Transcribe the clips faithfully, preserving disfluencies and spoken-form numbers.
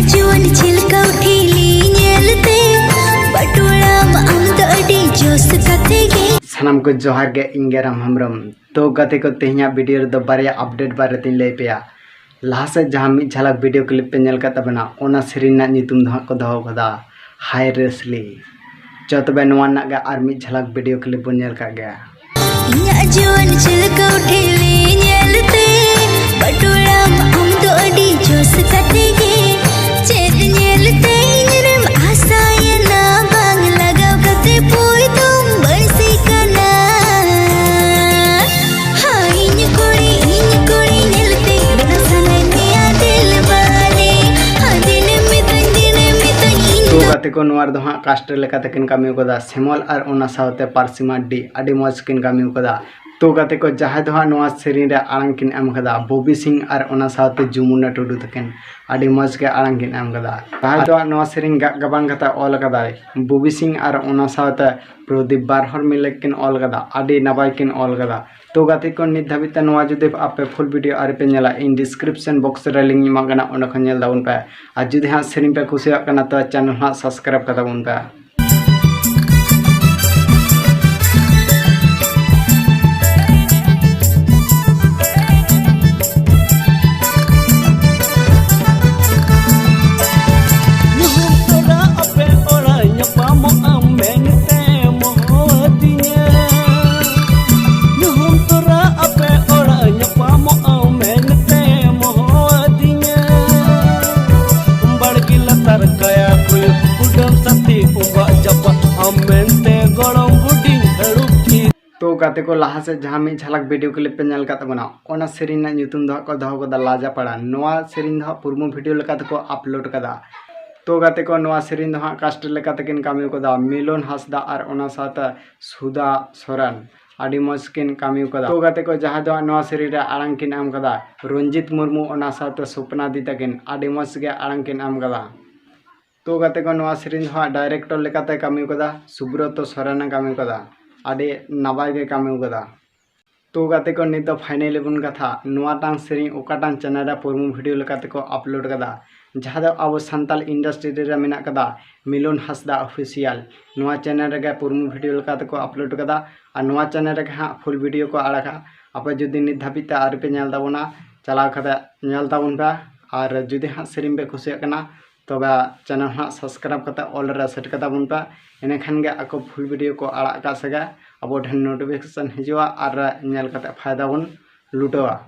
ᱡᱩᱣᱟᱹᱱ ᱪᱤᱞᱠᱟᱹᱣ ᱴᱷᱤᱞᱤ ᱧᱮᱞᱛᱮ ᱵᱟᱴᱩᱲᱟᱢ ᱟᱢ ᱫᱚ ᱟᱹᱰᱤ ᱡᱚᱥ ᱠᱟᱛᱮ ᱜᱮ᱾ ᱥᱟᱱᱟᱢ ᱠᱚ ᱡᱚᱦᱟᱨ ᱜᱮ, ᱤᱧ ᱜᱮ ᱨᱟᱢ ᱦᱮᱢᱵᱨᱚᱢ᱾ ᱛᱚ ᱜᱟᱛᱮ ᱠᱚ, ᱛᱮᱦᱮᱧᱟᱜ ᱵᱷᱤᱰᱤᱭᱳ ᱨᱮᱫᱚ ᱵᱟᱨᱭᱟ ᱟᱯᱰᱮᱴ ᱵᱟᱨᱮ ᱛᱮᱧ ᱞᱟᱹᱭ ᱯᱮᱭᱟ᱾ ᱞᱟᱦᱟ ᱥᱮᱫ ᱡᱟᱦᱟᱸ ᱢᱤᱫ ᱡᱷᱟᱞᱟᱠ ᱵᱷᱤᱰᱤᱭᱳ ᱠᱞᱤᱯ ᱯᱮ ᱧᱮᱞ ᱠᱟᱫ ᱛᱟᱵᱚᱱᱟ, ᱚᱱᱟ ᱥᱮᱨᱮᱧ ᱨᱮᱱᱟᱜ ᱧᱩᱛᱩᱢ ᱫᱚ ᱦᱟᱸᱜ ᱠᱚ ᱫᱚᱦᱚ ᱠᱟᱫᱟ ᱦᱟᱭ ᱨᱮᱥᱞᱤ᱾ ᱪᱚ ᱛᱚᱵᱮ ᱱᱚᱣᱟ ᱨᱮᱱᱟᱜ ᱜᱮ ᱟᱨ ᱢᱤᱫ ᱡᱷᱟᱞᱟᱠ ᱵᱷᱤᱰᱤᱭᱳ ᱠᱞᱤᱯ ᱵᱚᱱ ᱧᱮᱞ ᱠᱟᱜ ᱜᱮ᱾ ᱤᱧᱟᱹᱜ ᱡᱩᱣᱟᱹᱱ ᱪᱤᱞᱠᱟᱹᱣ ᱴᱷᱤᱞᱤ ᱧᱮᱞᱛᱮ ᱵᱟᱴᱩᱲᱟᱢ ᱟᱢ ᱫᱚ ᱟᱹᱰᱤ ᱡᱚᱥ ᱠᱟᱛᱮ ᱜᱮ᱾ ᱪᱮᱫ ᱧᱮᱞᱛᱮ ᱤᱧ ᱨᱮᱢ ᱟᱥᱟᱭᱮᱱᱟ? ᱵᱟᱝ ᱞᱟᱜᱟᱣ ᱠᱟᱛᱮ ᱯᱩᱭ ᱫᱚᱢ ᱵᱟᱹᱲᱥᱤ ᱠᱟᱱᱟ᱾ ᱦᱟᱭ ᱤᱧ ᱠᱩᱲᱤ, ᱤᱧ ᱠᱩᱲᱤ ᱧᱮᱞᱛᱮ ᱵᱮᱱᱟᱣ ᱥᱟᱱᱟᱭᱮᱫ ᱢᱮᱭᱟ ᱫᱤᱞ ᱵᱟᱞᱮ᱾ ᱦᱟ ᱫᱤᱱᱮᱢ ᱢᱤᱛᱟᱹᱧ, ᱫᱤᱱᱮᱢ ᱢᱤᱛᱟᱹᱧ ᱤᱧ ᱛᱚ ᱫᱚ᱾ ᱜᱟᱛᱮ ᱠᱚ, ᱱᱚᱣᱟ ᱨᱮᱫᱚ ᱦᱟᱸᱜ ᱠᱟᱥᱴ ᱞᱮᱠᱟ ᱛᱮᱠᱤᱱ ᱠᱟᱹᱢᱤ ᱠᱟᱫᱟ ᱥᱮᱢᱚᱞ ᱟᱨ ᱚᱱᱟ ᱥᱟᱶᱛᱮ ᱯᱟᱨᱥᱤ ᱢᱟᱨᱰᱤ, ᱟᱹᱰᱤ ᱢᱚᱡᱽ ᱠᱤᱱ ᱠᱟᱹᱢᱤ ᱠᱟᱫᱟ᱾ ᱛᱚ ᱜᱟᱛᱮ ᱠᱚ, ᱡᱟᱦᱟᱸᱭ ᱫᱚ ᱦᱟᱸᱜ ᱱᱚᱣᱟ ᱥᱮᱨᱮᱧ ᱨᱮ ᱟᱲᱟᱝ ᱠᱤᱱ ᱮᱢ ᱠᱟᱫᱟ ᱵᱚᱵᱤ ᱥᱤᱝ ᱟᱨ ᱚᱱᱟ ᱥᱟᱶᱛᱮ ᱡᱩᱢᱩᱱᱟ ᱴᱩᱰᱩ ᱛᱟᱹᱠᱤᱱ, ᱟᱹᱰᱤ ᱢᱚᱡᱽ ᱜᱮ ᱟᱲᱟᱝ ᱠᱤᱱ ᱮᱢ ᱠᱟᱫᱟ᱾ ᱡᱟᱦᱟᱸᱭ ᱫᱚ ᱦᱟᱸᱜ ᱱᱚᱣᱟ ᱥᱮᱨᱮᱧ ᱜᱟᱜ ᱜᱟᱵᱟᱱ ᱠᱟᱛᱮ ᱚᱞ ᱠᱟᱫᱟᱭ ᱵᱚᱵᱤ ᱥᱤᱝ ᱟᱨ ᱚᱱᱟ ᱥᱟᱶᱛᱮ ᱯᱨᱚᱫᱤᱯ, ᱵᱟᱨ ᱦᱚᱲ ᱢᱤᱞᱮ ᱠᱤᱱ ᱚᱞ ᱠᱟᱫᱟ, ᱟᱹᱰᱤ ᱱᱟᱯᱟᱭ ᱠᱤᱱ ᱚᱞ ᱠᱟᱫᱟ᱾ ᱛᱚ ᱜᱟᱛᱮ ᱠᱚ, ᱱᱤᱛ ᱫᱷᱟᱹᱵᱤᱡ ᱛᱮ ᱱᱚᱣᱟ ᱡᱩᱫᱤ ᱟᱯᱮ ᱯᱷᱩᱞ ᱵᱷᱤᱰᱤᱭᱳ ᱟᱹᱣᱨᱤ ᱯᱮ ᱧᱮᱞᱟ, ᱤᱧ ᱰᱤᱥᱠᱨᱤᱯᱥᱚᱱ ᱵᱚᱠᱥ ᱨᱮ ᱞᱤᱝᱠ ᱤᱧ ᱮᱢᱟᱜ ᱠᱟᱱᱟ, ᱚᱸᱰᱮ ᱠᱷᱚᱱ ᱧᱮᱞ ᱛᱟᱵᱚᱱ ᱯᱮ᱾ ᱟᱨ ᱡᱩᱫᱤ ᱦᱟᱸᱜ ᱥᱮᱨᱮᱧ ᱯᱮ ᱠᱩᱥᱤᱭᱟᱜ ᱠᱟᱱᱟ, ᱛᱚ ᱪᱮᱱᱮᱞ ᱦᱟᱸᱜ ᱥᱟᱵᱥᱠᱨᱟᱭᱤᱵ ᱠᱟᱛᱟ ᱵᱚᱱ ᱯᱮ᱾ ᱧᱩᱦᱩᱢ ᱛᱚᱨᱟ ᱟᱯᱮ ᱚᱲᱟᱜ ᱧᱟᱯᱟᱢᱚᱜ ᱟᱢ ᱢᱮᱱᱛᱮᱢ ᱦᱚᱦᱚᱣᱟᱫᱤᱧᱟ᱾ ᱧᱩᱦᱩᱢ ᱛᱚᱨᱟ ᱟᱯᱮ ᱚᱲᱟᱜ ᱧᱟᱯᱟᱢᱚᱜ ᱟᱢ ᱢᱮᱱᱛᱮᱢ ᱦᱚᱦᱚᱣᱟᱫᱤᱧᱟ᱾ ᱵᱟᱲᱜᱮ ᱞᱟᱛᱟᱨ ᱠᱟᱭᱟ ᱠᱚᱭᱚᱜ ᱠᱩᱰᱟᱹᱢ ᱥᱟᱛᱮ ᱩᱵᱟᱜ ᱡᱟᱯᱟᱜ ᱟᱢ ᱢᱮᱱᱛᱮ ᱜᱚᱲᱚᱢ ᱵᱩᱰᱷᱤᱧ ᱦᱟᱹᱲᱩᱵ ᱠᱮᱫ᱾ ᱛᱚ ᱜᱟᱛᱮ ᱠᱚ, ᱞᱟᱦᱟ ᱥᱮᱫ ᱡᱟᱦᱟᱸ ᱢᱤᱫ ᱡᱷᱟᱞᱟᱠ ᱵᱷᱤᱰᱤᱭᱳ ᱠᱞᱤᱯ ᱯᱮ ᱧᱮᱞ ᱠᱟᱫ ᱛᱟᱵᱚᱱᱟ, ᱚᱱᱟ ᱥᱮᱨᱮᱧ ᱨᱮᱱᱟᱜ ᱧᱩᱛᱩᱢ ᱫᱚ ᱦᱟᱸᱜ ᱠᱚ ᱫᱚᱦᱚ ᱠᱟᱫᱟ ᱞᱟᱡᱟᱯᱟᱲᱟ᱾ ᱱᱚᱣᱟ ᱥᱮᱨᱮᱧ ᱫᱚ ᱦᱟᱸᱜ ᱯᱩᱨᱢᱩ ᱵᱷᱤᱰᱤᱭᱳ ᱞᱮᱠᱟ ᱛᱮᱠᱚ ᱟᱯᱞᱳᱰ ᱠᱟᱫᱟ᱾ ᱛᱚ ᱜᱟᱛᱮ ᱠᱚ, ᱱᱚᱣᱟ ᱥᱮᱨᱮᱧ ᱫᱚ ᱦᱟᱸᱜ ᱠᱟᱥᱴ ᱞᱮᱠᱟ ᱛᱮᱠᱤᱱ ᱠᱟᱹᱢᱤ ᱠᱟᱫᱟ ᱢᱤᱞᱚᱱ ᱦᱟᱸᱥᱫᱟ ᱟᱨ ᱚᱱᱟ ᱥᱟᱶᱛᱮ ᱥᱩᱫᱷᱟ ᱥᱚᱨᱮᱱ, ᱟᱹᱰᱤ ᱢᱚᱡᱽ ᱠᱤᱱ ᱠᱟᱹᱢᱤ ᱠᱟᱫᱟ᱾ ᱛᱚ ᱜᱟᱛᱮ ᱠᱚ, ᱡᱟᱦᱟᱸᱭ ᱫᱚ ᱦᱟᱸᱜ ᱱᱚᱣᱟ ᱥᱮᱨᱮᱧ ᱨᱮ ᱟᱲᱟᱝ ᱠᱤᱱ ᱮᱢ ᱠᱟᱫᱟ ᱨᱚᱧᱡᱤᱛ ᱢᱩᱨᱢᱩ, ᱚᱱᱟ ᱥᱟᱶᱛᱮ ᱥᱚᱯᱱᱟ ᱫᱤ ᱛᱟᱹᱠᱤᱱ, ᱟᱹᱰᱤ ᱢᱚᱡᱽ ᱜᱮ ᱟᱲᱟᱝ ᱠᱤᱱ ᱮᱢ ᱠᱟᱫᱟ᱾ ᱛᱚ ᱜᱟᱛᱮ ᱠᱚ, ᱱᱚᱣᱟ ᱥᱮᱨᱮᱧ ᱫᱚ ᱦᱟᱸᱜ ᱰᱟᱭᱨᱮᱠᱴᱚᱨ ᱞᱮᱠᱟᱛᱮ ᱠᱟᱹᱢᱤ ᱠᱟᱫᱟ ᱥᱩᱵᱨᱚᱛᱚ ᱥᱚᱨᱮᱱᱮ ᱠᱟᱹᱢᱤ ᱠᱟᱫᱟ, ᱟᱹᱰᱤ ᱱᱟᱯᱟᱭ ᱜᱮ ᱠᱟᱹᱢᱤ ᱠᱟᱫᱟ᱾ ᱛᱚ ᱜᱟᱛᱮ ᱠᱚ, ᱱᱤᱛ ᱫᱚ ᱯᱷᱟᱭᱱᱟᱞᱤ ᱵᱚᱱ ᱠᱟᱛᱷᱟ, ᱱᱚᱣᱟᱴᱟᱝ ᱥᱮᱨᱮᱧ ᱚᱠᱟᱴᱟᱝ ᱪᱮᱱᱮᱞ ᱨᱮ ᱯᱩᱨᱢᱩ ᱵᱷᱤᱰᱤᱭᱳ ᱞᱮᱠᱟ ᱛᱮᱠᱚ ᱟᱯᱞᱳᱰ ᱠᱟᱫᱟ? ᱡᱟᱦᱟᱸ ᱫᱚ ᱟᱵᱚ ᱥᱟᱱᱛᱟᱲ industry ᱨᱮ ᱢᱮᱱᱟᱜ ᱠᱟᱫᱟ ᱢᱤᱞᱚᱱ ᱦᱟᱸᱥᱫᱟ Official᱾ ᱱᱚᱣᱟ channel ᱨᱮᱜᱮ ᱯᱩᱨᱢᱩ video ᱞᱮᱠᱟ ᱛᱮᱠᱚ upload ᱠᱟᱫᱟ, ᱟᱨ ᱱᱚᱣᱟ channel ᱨᱮᱜᱮ ᱦᱟᱸᱜ full video ᱠᱚ ᱟᱲᱟᱜᱟ᱾ ᱟᱯᱮ ᱡᱩᱫᱤ ᱱᱤᱛ ᱫᱷᱟᱹᱵᱤᱡ ᱛᱮ ᱟᱹᱣᱨᱤ ᱯᱮ ᱧᱮᱞ ᱛᱟᱵᱚᱱᱟ, ᱪᱟᱞᱟᱣ ᱠᱟᱛᱮ ᱧᱮᱞ ᱛᱟᱵᱚᱱ ᱯᱮ᱾ ᱟᱨ ᱡᱩᱫᱤ ᱦᱟᱸᱜ ᱥᱮᱨᱮᱧ ᱯᱮ ᱠᱩᱥᱤᱭᱟᱜ ᱠᱟᱱᱟ, ᱛᱚᱵᱮ channel ᱦᱟᱸᱜ subscribe ᱠᱟᱛᱮ all ᱨᱮ set ᱠᱟᱛᱟ ᱵᱚᱱ ᱯᱮ᱾ ᱮᱸᱰᱮᱠᱷᱟᱱ ᱜᱮ ᱟᱠᱚ full video ᱠᱚ ᱟᱲᱟᱜ ᱠᱟᱜ ᱥᱮᱜᱮ ᱟᱵᱚ ᱴᱷᱮᱱ notification ᱦᱤᱡᱩᱜᱼᱟ ᱟᱨ ᱧᱮᱞ ᱠᱟᱛᱮ ᱯᱷᱟᱭᱫᱟ ᱵᱚᱱ ᱞᱩᱴᱟᱹᱣᱟ᱾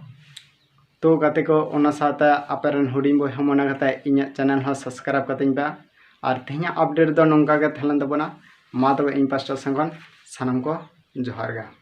ᱛᱚ ᱜᱟᱛᱮ ᱠᱚ, ᱚᱱᱟ ᱥᱟᱶᱛᱮ ᱟᱯᱮ ᱨᱮᱱ ᱦᱩᱰᱤᱧ ᱵᱚᱭᱦᱟ ᱢᱚᱱᱮ ᱠᱟᱛᱮ ᱤᱧᱟᱹᱜ channel ᱦᱚᱸ subscribe ᱠᱟᱹᱛᱤᱧ ᱯᱮ᱾ ᱟᱨ ᱛᱮᱦᱮᱧᱟᱜ update ᱫᱚ ᱱᱚᱝᱠᱟ ᱜᱮ ᱛᱟᱦᱮᱸ ᱞᱮᱱ ᱛᱟᱵᱚᱱᱟ᱾ ᱢᱟ ᱛᱚᱵᱮ ᱤᱧ ᱯᱟᱥᱴᱟ ᱥᱮᱱ ᱠᱷᱚᱱ ᱥᱟᱱᱟᱢ ᱠᱚ ᱡᱚᱦᱟᱨ ᱜᱮ᱾